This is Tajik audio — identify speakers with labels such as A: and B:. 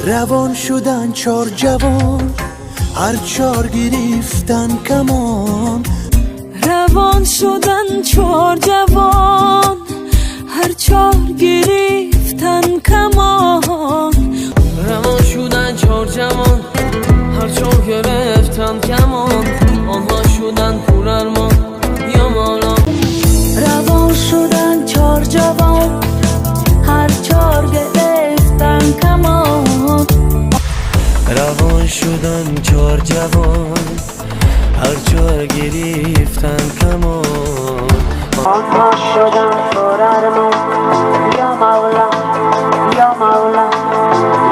A: Равон шудан чор ҷавон, ҳар чор гирифтан камон.
B: Равон шудан чор ҷавон, ҳар чор гирифтан камон.
C: Равон шудан чор ҷавон, ҳар чор гирифтан камон. Онҳо шудан пурармон ё мавло.
B: Равон шудан чор ҷавон, ҳар чор гирифтан камон.
A: Равон шудан чор ҷавон.